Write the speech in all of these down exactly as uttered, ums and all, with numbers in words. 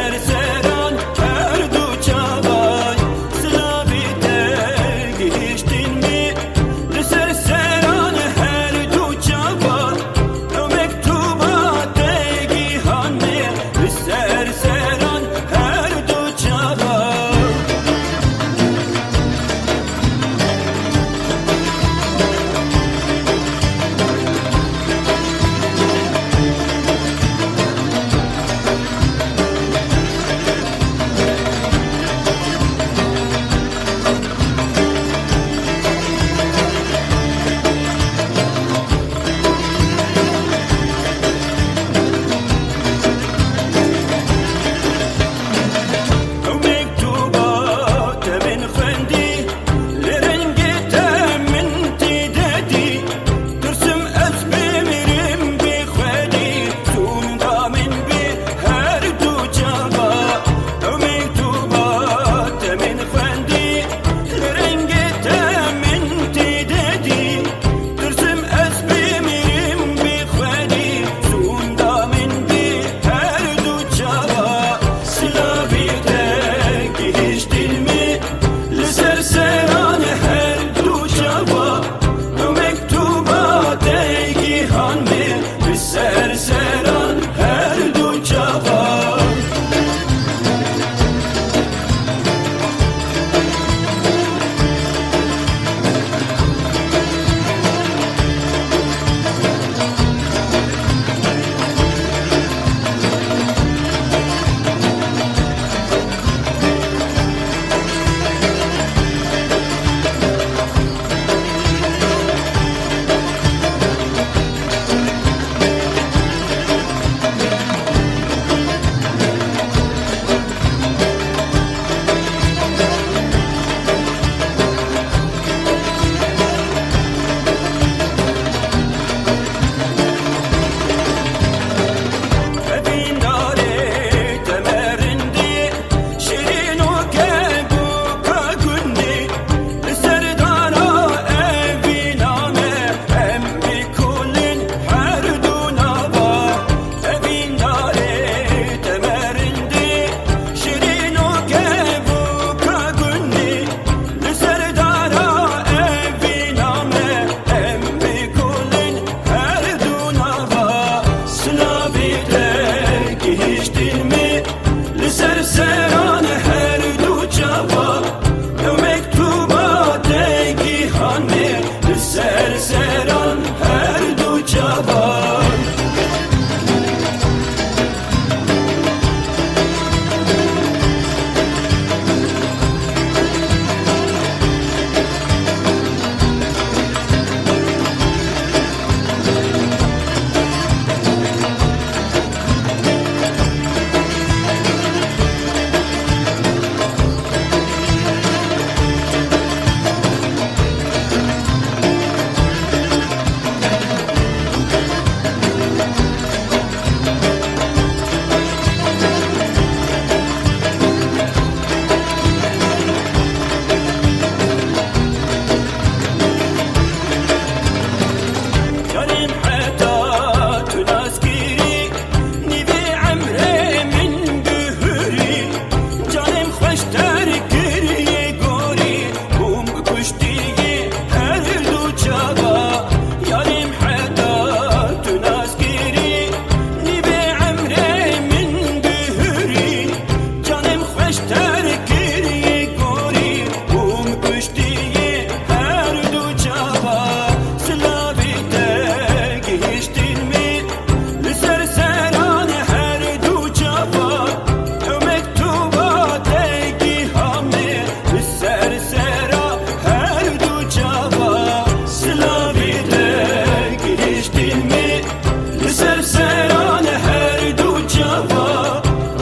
Seran her du çavan, silavê te gihiştin me. Li ser seran her du çavan, ew mektuba te gihan me. Li ser seran her du çavan. Ew mektuba te min xwendî, li rengê te min tê de dî. Tirsim ez bimirim bê xwedî, sûnda min bê her du çava. Ew mektuba te min xwendî, li rengê te min tê de dî. Tirsim ez bimirim bê xwedî, sûnda min bê her du çava. Silavê te gihiştin me, li ser seran her du çava. Ew mektuba te gihan me, li ser seran her du çava. Evîndarê te me rindî, şirîn û kebûka gundî. Li ser dara evîna me, em bi kulin her du nava. Evîndarê te me rindî, şirîn û kebûka gundî. Li ser dara evîna me, em bi kulin her du nava. Silavê te gihiştin me, li ser seran her du çava. Ew mektuba te gihan me, li ser seran her du çava. Yarîm heta tu nas kirî, nîvê emrê min bihurî. Canê min xweşter kiriye gorî, bûm kuştiyê her du çava. Yarîm heta tu nas kirî, nîvê emrê min bihurî. Canê min xweşter kiriye gorî, bûm kuştiyê her du çava. Silavê te gihiştin me, li ser seran her du çava. Ew mektuba te giha me, li ser sera her du çava. Silavê te gihiştin me, li ser seran her du çava.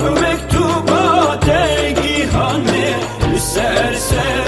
Ew mektuba te gihan me, li ser ser